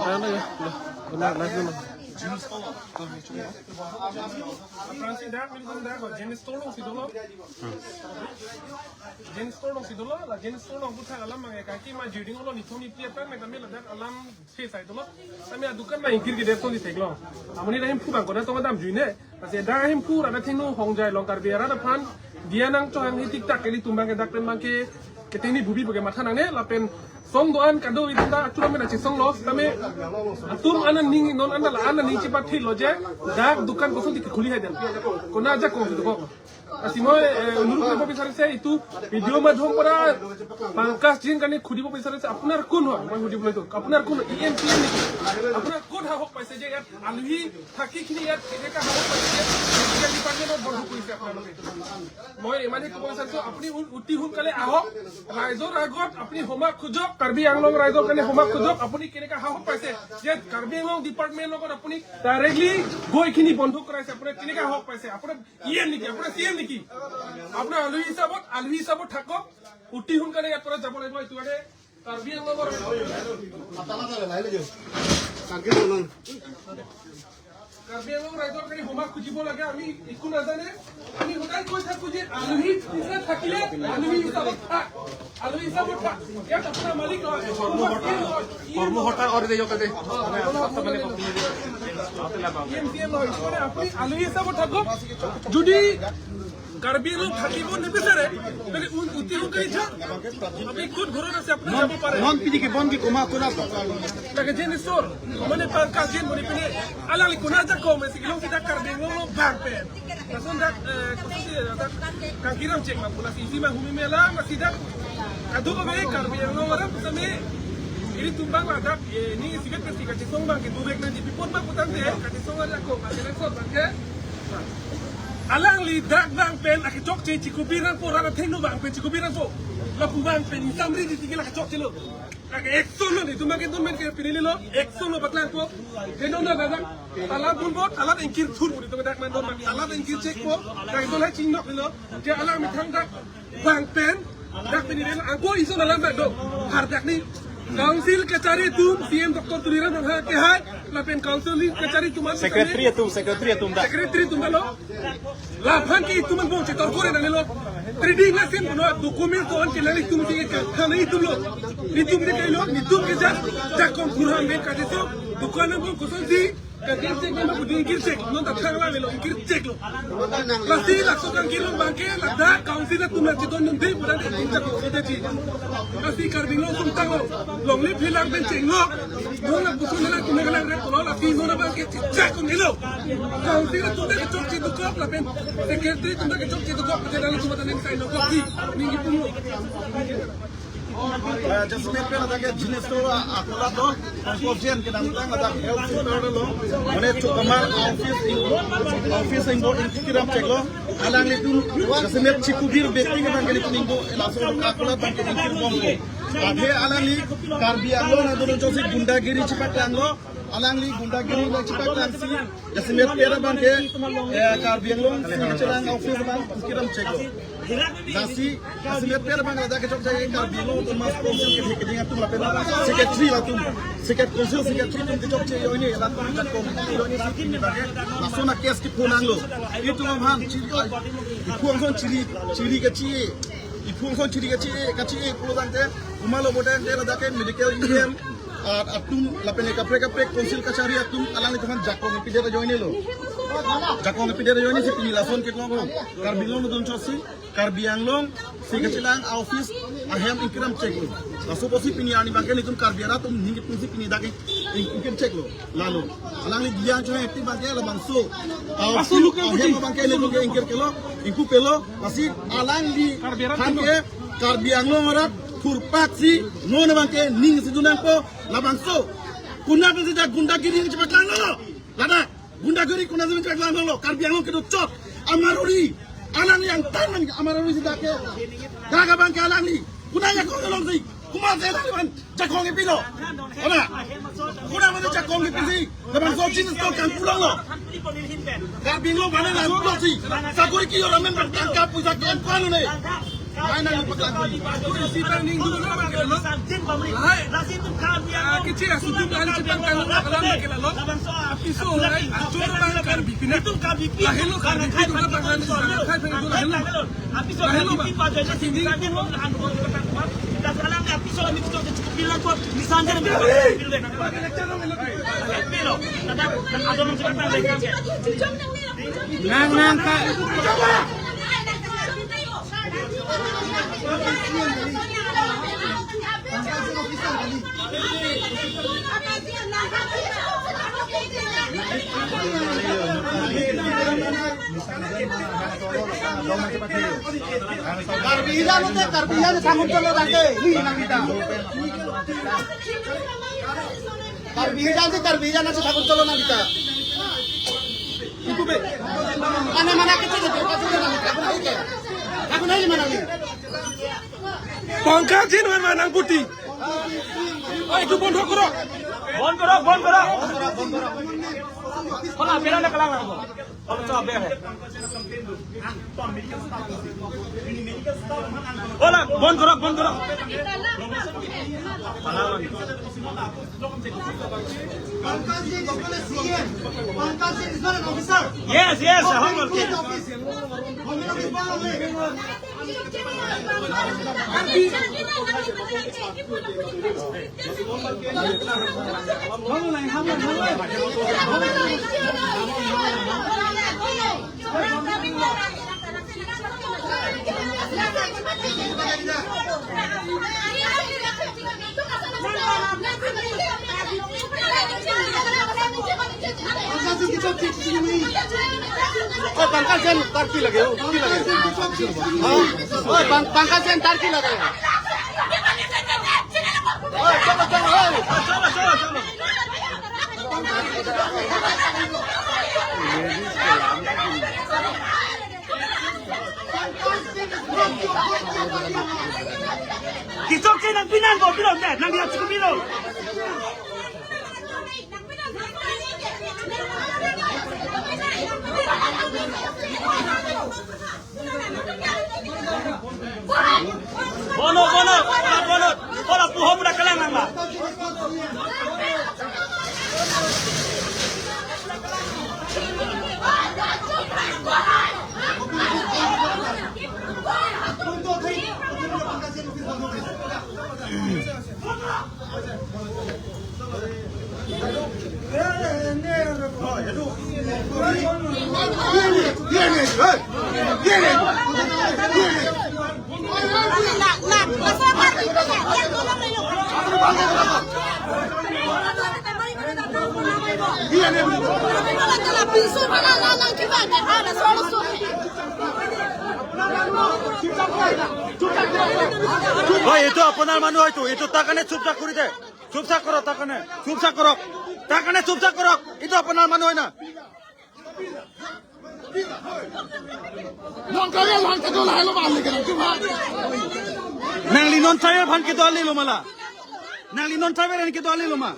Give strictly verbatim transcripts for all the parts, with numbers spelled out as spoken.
Ano ya? Lah, benar, lah, benar. Aphrangsi dak, nelitum dak, Jen Store alongsi dolo. Jen Store alongsi dolo, la Jen Store along puthak alam mangke kaki ma juding olo nithom nipi aphan, meta mela dak alam si sai dolo. Tame adukan ma ingkir kede so ni theklong. Amonit ahemphu bang koda tong damjuine. Lasi dak ahemphu rat athengno hongjai long Karbi arat aphan. Dia nangchohang hitik tak kelitum bang ke dak pen bang ke keteni bubi bage matha nangne lapen song do-an kado itum ta atum amen achi song lo. Tame atum aning non anda la aning chipat thilo je dak dukan koson ti khuli hai den. Kona ajakong si dokok. Lasi moi, eh, nuruk ko bisarise itu video madhyom para Pankaj Jain kane khudi bisarise, আপোনাৰ কোন হয়? মই সুধিবলৈ তো, আপোনাৰ কোন হয়? E M C M নেকি? আপোনাৰ ক'ত সাহস পাইছে যে ইয়াত আলহী থাকি খিনি ইয়াত কেনেকা সাহস পাইছে যে মেডিকেল ডিপাৰ্টমেণ্টত বন্ধ কৰিছে আপোনালোকে? মই ইমানেই ক'ব বিচাৰিছো, আপুনি উ-, অতি সোনকালে আহক, ৰাইজৰ আগত আপুনি ক্ষমা খোজক, কাৰ্বি আংলং ৰাইজৰ কাৰণে ক্ষমা খোজক। আপুনি কেনেকা সাহস পাইছে যে কাৰ্বি আংলং ডিপাৰ্টমেণ্টৰ লগত আপুনি ডাইৰেক্টলি গৈ খিনি বন্ধ কৰাইছে? আপোনাৰ কেনেকা সাহস পাইছে? আপোনাৰ ই এম নেকি? আপোনাৰ চি এম নেকি? আপোনাৰ আলহী হিচাপত, আলহী হিচাপত থাকক, অতি সোনকালে ইয়াৰ পৰা যাব লাগিব। এইটো কাৰণে কাৰ্বি আংলঙৰ, কাৰ্বি আংলং ৰাইজৰ কাৰণে ক্ষমা খুজিব লাগে। আমি একো নাজানে। আমি সদায় কৈ থাকো যে আলহী নিচিনা থাকিলে আলহী হিচাপত থাক, আলহী হিচাপত থাক। ইয়াত আপোনাৰ মালিক নহয়, কৰ্মকৰ্তা। কৰ্মকৰ্তা আৰু দেয়ক তাতে। ই এম চি এম নহয়। মানে আপুনি আলহী হিচাপত থাকক। যদি কাৰ্বি আংলং থাকিব নিবিচাৰে, তেনে উন-, অতি সোনকালে যাওক। আপুনি ক'ত ঘৰত আছে, আপুনি যাব পাৰে। Non pidi ke bon ke koma kona to. Lake Jen Store, mane Pankaj Jain mane pine, alangli kona ajakong mesi ilong sida Karbi Anglong lo bang pen. Lason dak, eh, koson si dak kangkiram chek ma pula si isi ma humi mela ma sida. Adu ko be Karbi Anglong orang pusame. Ilitum bang la dak, eh, ni sikat pesi kachesong bang ke dubek na di pipon bang putangte, kachesong ajakong, kachesong bang ke. Alangli dak bang pen akechokche chikubir nangpo, rat athengno bang pen chikubir nangpo. Lapu bang pen isamri di tinggi la kechokche lo. Lake action lo, itum bang ke don men ke pinili lo, action lo paklangpo. Ke don na dak. Talat pun bot, talat ingkir thur pun itum dak men don bang. Talat ingkir chekpo, dak don hai chingnok lo. Ke alang methang dak bang pen, dak pini rel angko iso lalam dak do. Har dak ni. Council kachari atum, C M Doctor Tuliram Ronghang ke hai, lapen council kachari atum an Secretary atum, secretary atum dak. Secretary atum dak lo. Laphan ke itum an bong chitor kore nangne lo. Trading license puno document to an ke nang itum ke ka, thana itum lo. Itum ke kailo, itum ke jak, jakong kurang ke kajeso, dukan an bong koson si, Kangkir chek, memang kuding kir chek, non ta thang la lo, kir chek lo. Lasi laso kangkir lo bang ke, ladak council atum nangchedondunde, pulang ke kir chek lo, kir chek. Lasi Karbi Anglong sung tang lo, longle phelang pen cheng lo. Non la pusu nela tum nela rep lo, lasi non bang ke chek kong lo. Council atum ta kechokche dokok, lapen secretary atum ta kechokche dokok, pen dali cuma tanding sign lo, kok di, minggi pun lo. Eh, jasemet pen ladak ke Jen Store akola do, Pankaj Jain kedamtang ladak health sector lo, mane chokamar office ingbo, office ingbo ingkiram chek lo, alanglitum jasemet chikubir bekti ke bang ke litum ingbo, laso akola bang ke ingkir bompo. Athe alangli Karbi Anglong na dono josi gundagiri chipaklang lo, alangli gundagiri na chipaklang si, jasemet pera bang ke, eh, Karbi Anglong si chelang office bang ingkiram chek lo. Lasi, lasi met per bang ladak kechokche Karbi Anglong Autonomous Council ke keding atum lapen secretary latum. Secret-, council secretary atum kechokche ajoine, latum jakong ajoine si pini bang ke. Laso na case kepu nanglo. Itum aphan chiri, iphung ason chiri, chiri kachi, iphung ason chiri kachi, kachi pulo tangte, komat lo pulo tangte ladak ke medical E M, ah, atum lapen kaprek kaprek council kachari atum alanglitum aphan jakong kepidet ajoine lo. Jakong kepidet ajoine si pini lason kelong lo. Karbi Anglong nodun chosi, Karbi Anglong si kachelang office ahem ingkiram chek lo. Laso apotsi pini arni bang ke nelitum Karbi arat atum ning kitung si pini dak ing-, ing-, ingkir chek lo. Lalo. Alangli dia choi eti bang ke labangso. Office ahem bang ke nelitum ke ingkir kelo, ingpu pelo, lasi alangli Karbi arat aphan ke Karbi Anglong arat thurpak si non bang ke ning si dun nangpo labangso. Konat si dak gundagiri chipaklang lo. Ladak. Gundagiri konat si chipaklang lo, Karbi Anglong kedo chot, amaruri, alangli angtan nang amaruri si dak ke, dak abang ke alangli, konat jakong along si, komat si alangli aphan jakong kepilo, konat, konat aphan jakong kepi si, labangso Jen Store kangpu lang lo, Karbi Anglong aphan nang pulo si, sakori kiyor amen bang tangka puisa ke em kuan lo ne. Hai nang ipaklang. Isi bang ning dulu na bang kilo. Hai. Lasi itum Karbi Anglong Kecil ya, sudah kali cipang kalu kalam lagi lalu. Apiso, eh, acor bang Karbi pinang. Lahelo Karbi pinang, bang Karbi pinang, lahelo. Lahelo, bang. Sini. Nang, nang, Kak. Karbi hijan ute, Karbi hijan sanggup cholo dake. Ini nang kita. Karbi hijan si Karbi hijan si sanggup cholo nang kita. Itu be. Mana mana kecil itu, kecil itu nang kita. Aku naik ke? Aku naik mana ni? Pankaj ji, mana nang putih? Oh, itu bondho koro. Bondho koro, bondho koro. Hola, bela na kalang lang. Hola, to bela hai. Hola, bondho koro, bondho koro. Pankaj ji is not a C M. Pankaj ji is not an officer. Yes, yes, government office. Government office. Oh, Pankaj Jain Turkey lage, oh, Turkey lage. Oi, Pang-, Pankaj Jain Turkey lage. Oi, chalo, chalo, oi. Chalo, chalo, chalo. Kichok che nang pinang ko, pinang deh, nang dia cukup pinang. Bono, bono, bono, bono. Bono, puho pura kalang nang ba. Oi, এইটো আপোনাৰ মানুহ হয়তো, এইটো তাৰ কাৰণে চুপ চাপ কৰি দে। চুপ চাপ কৰক, তাৰ কাৰণে। চুপ চাপ কৰক। তাৰ কাৰণে চুপ চাপ কৰক। এইটো আপোনাৰ মানুহ হয় না। Non-tribal aphan kedo lahelo ma, leke nang cuma. Nangli non-tribal aphan kedo lahelo ma la. Nangli non-tribal aphan kedo lahelo ma.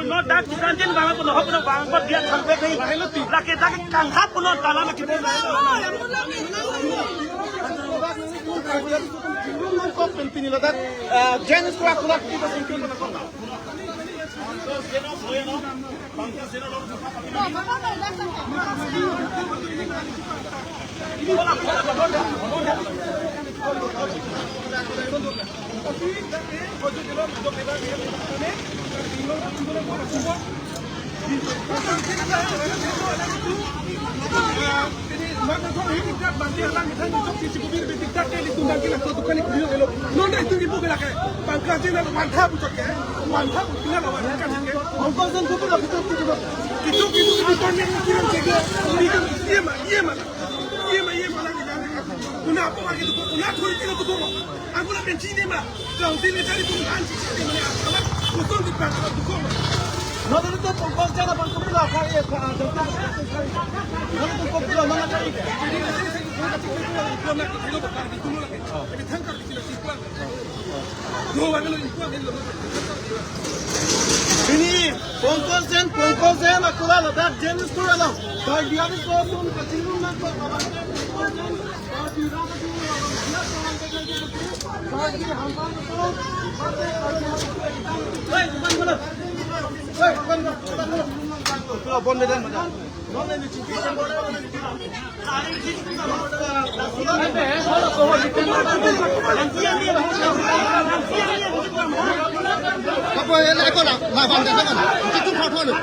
No, dak dukan din bang ko, no, no, bang ko dia thalbe kai. Lake dak kangkap ko no tala lake. Kok penting ni ladak, eh, jenis kurak kurak kita singkir. Nonta itu ibu ke lake, Pankaj Jain nang wantha puchot ke, wantha puchot ke, Pankaj Jain itu ke, itu, itu, itu, itu, iya ma, iya ma, iya ma, iya ma, lagi, lagi. Kuna apa lagi itu, kuna thuri kita betul. Aku lah benci dia ma. Kalau dia cari pun kan sih, dia mana? Apa? Betul di Pankaj itu kok. Nonta itu Pankaj Jain apa itu lake, ya, Pankaj Jain. Nonta itu kok dia mana cari? Jadi, saya, saya, saya, saya, saya, saya, saya, saya, saya, saya, saya, saya, saya, saya, saya, saya, Lo, wag lo, wag lo. Pongkos Jain, Pongkos Jain, Akula ladak Jain Store along. Karbi Anglong atum kachingrum nangkok, Karbi Anglong atum, Karbi Anglong atum. Hei, bukan, bukan. Hei, bukan, bukan. Bukan, bukan. Bon, bon, bon. Kapo, ele ko na, na van de na. Itu photo lo.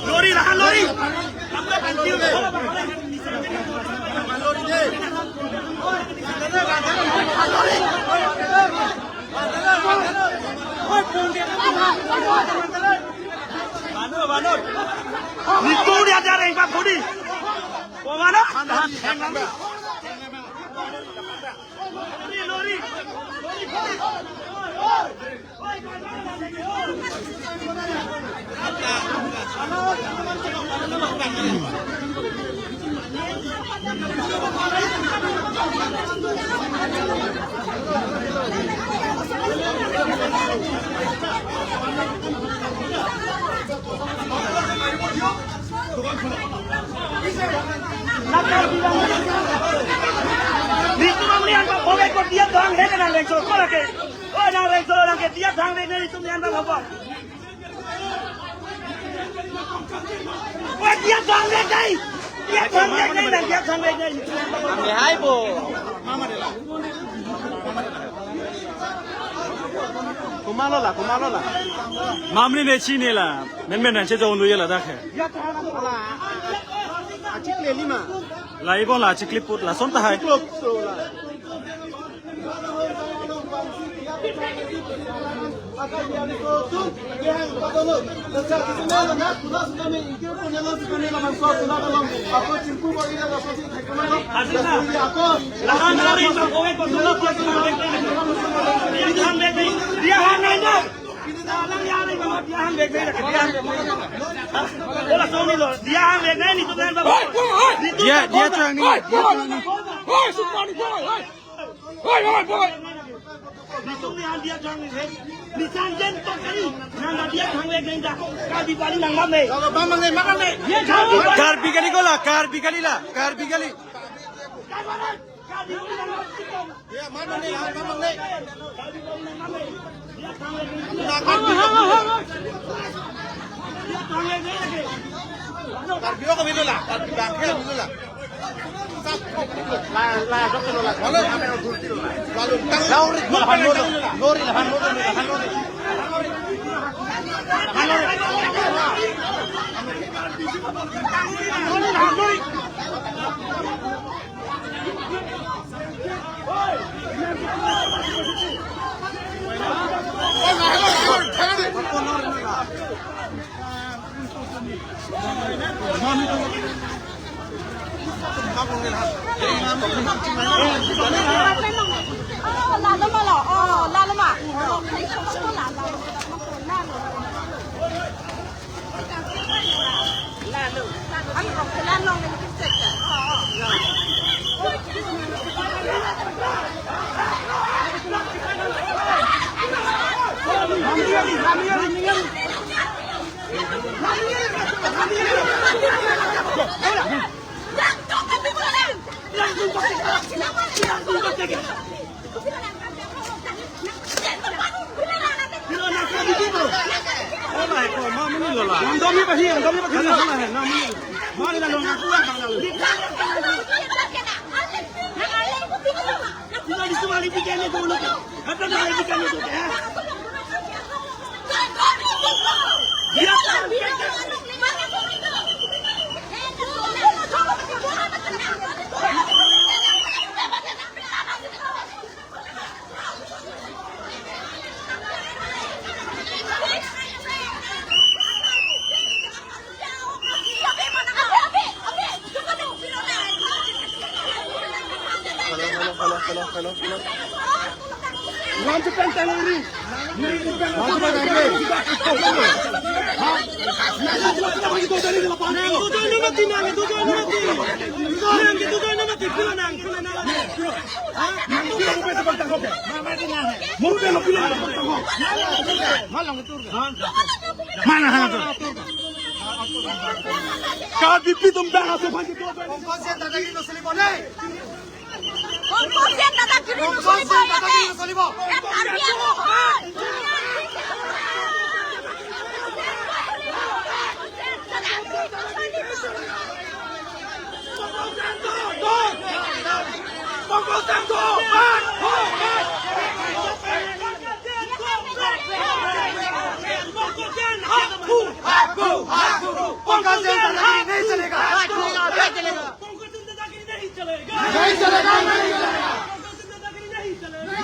Lori, lahan lori. Nitu dia dia rengpa budi. Pemana? Lori, lori. Nitum amri anpa bhobek ko dia dang he na rengso ko lake. Oh, na rengso lake dia dang he na nitum amri anpa bhobek. Oh, dia dang he dai. Dia dang he dai, dia dang he dai. Amri hai bo. Kumalo la, kumalo la. Mamri ne chini la. Men men na che jong lu ye la dak he. Achikle lima. La ibon la achikli put lason ta hai. Klop so la. Lahan ari bang kowe ko solo ko solo. Dia han bek ni. Dia han bek ni. Dia han bek ni. Dia han bek ni. Dia han bek ni. Bola song ni lo. Dia han bek ni, nitum han bek. Dia, dia chang ni. Dia chang ni. Oi, Sukmani boy, oi. Oi, oi, boy. Nitum ni han dia chang ni. Nitum Jain to kali. Nang dia chang bek ni dah. Karbi kali nang bam ni. Bam ni, bam ni. Dia chang ni. Karbi kali ko la, Karbi kali la, Karbi kali. Karbi ko bilo la, Karbi bangke bilo la. La, la, dok bilo la. Lalu, lalu, lalu, lalu, lalu, lalu, lalu, lalu. Oh, lalo ma lo. Oh, lalo ma. Oh, lalo. Hello, hello, hello, hello, hello, hello. Lam chepang tang ri. Lam chepang tang ri. Mana hana tu? Karbipi atum bang aso aphan kedo. Pongkos Jen dadagiri no cholibo dei. Pongkos Jen dadagiri no cholibo dei. Pongkos Jen dadagiri no cholibo. Pankaj जैन दादागिरी नहीं चलेगा। नहीं चलेगा, नहीं चलेगा। पंकज जैन दादागिरी नहीं चलेगा।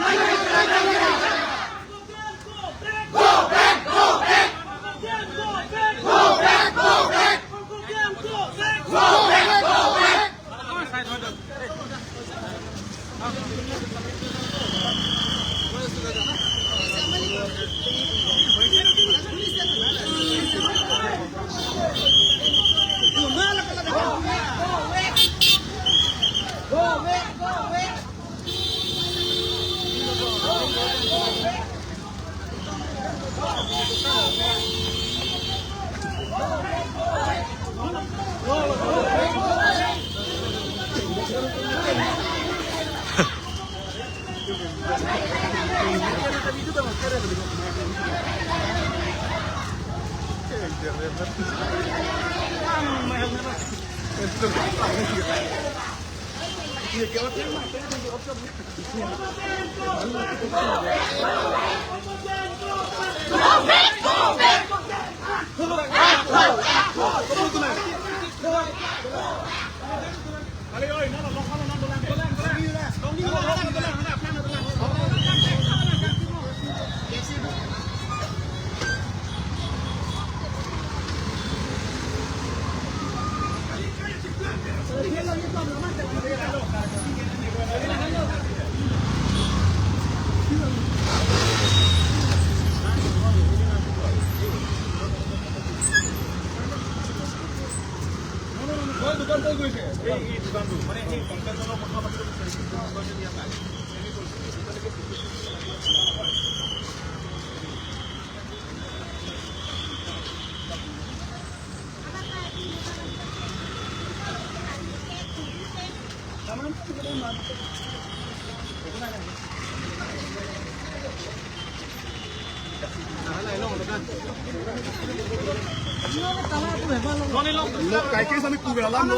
Lo, kaike sami pu alam lo.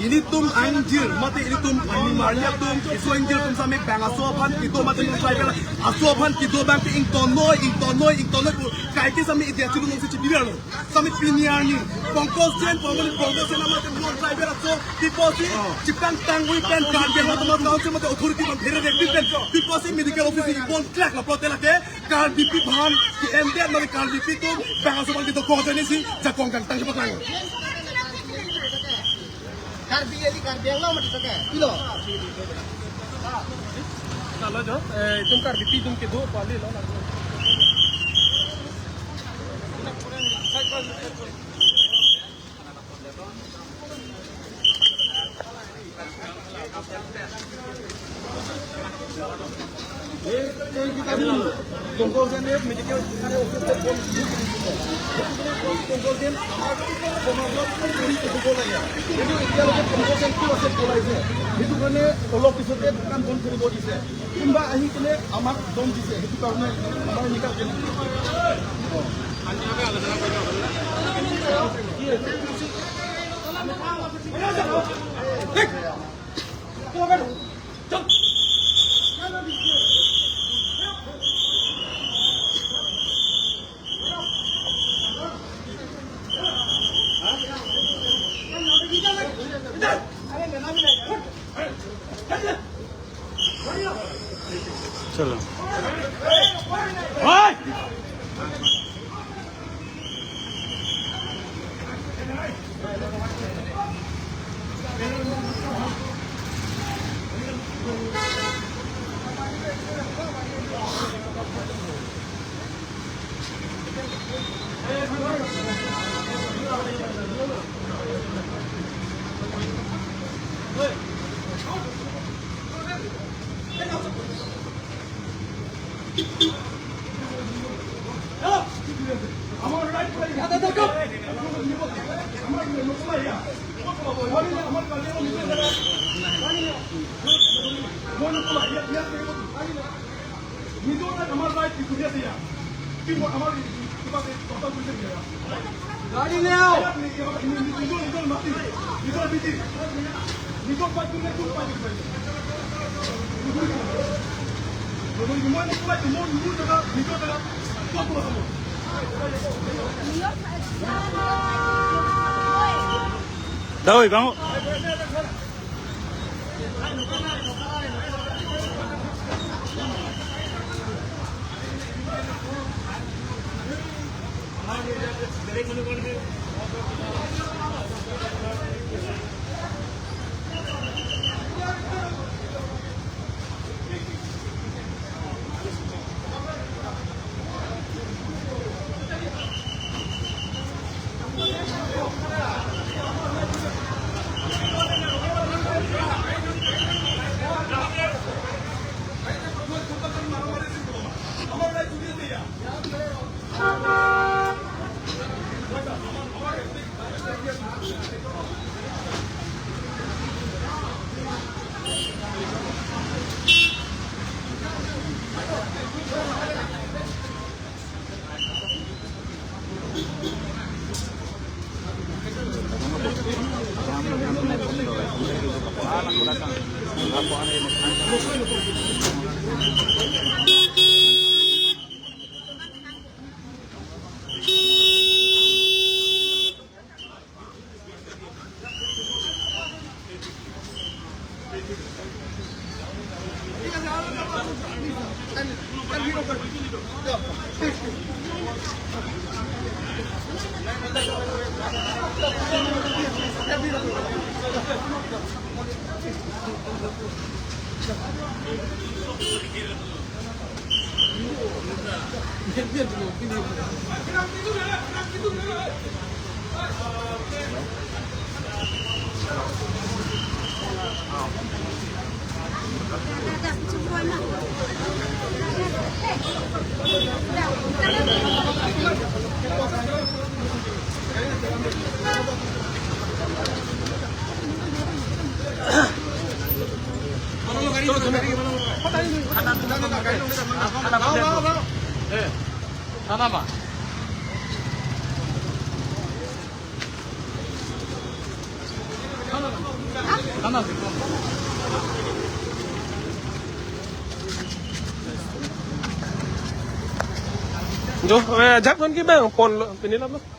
Ilitum angjir, mate ilitum animal atum, iso angjir atum sami bang aso aphan kedo mate non tribal aso aphan kedo abang ke ingtonnoi, ingtonnoi, ingtonnoi pu. Kaike sami idia chulu nong si chibiar lo. Sami pini arni Pongkos Jen, Pongkos, Pongkos Jen mate non tribal aso, pi apotsi chepang tangvi pen Karbi Anglong Autonomous Council mate authority abang phere de pi pen, pi apotsi medical office ibon klak lo pulote lake Karbipi aphan ke-en det mate Karbipi atum bang aso aphan kedo kok ajoine si jakong kangtang si paklang. Karbi eli Karbi Anglong mati sake. Pilo. Kalau jo, eh, itum Karbipi atum kedo pali lo. এই, এই কিতাপখন পংকজ জেনে মেডিকেল কিতাপে অফিচত গৈ লিখি দিছিলে। সেইটো কাৰণে পংকজ জেন আমাৰ সমাজত কৰি উঠিব লাগে। কিন্তু এতিয়ালৈকে পংকজ জেন ক'ত আছে, পলাইছে। সেইটো কাৰণে অলপ পিছতে দোকান বন্ধ কৰিব দিছে। কোনোবা আহি কিনে আমাক দম দিছে। সেইটো কাৰণে আমাৰ এনেকুৱা Chalo. Hoi! গাড়ি নেও। Dawai, bangun. Thana ma? Thana. Jo, eh, jap kon ki bang, pon lo, pini lo.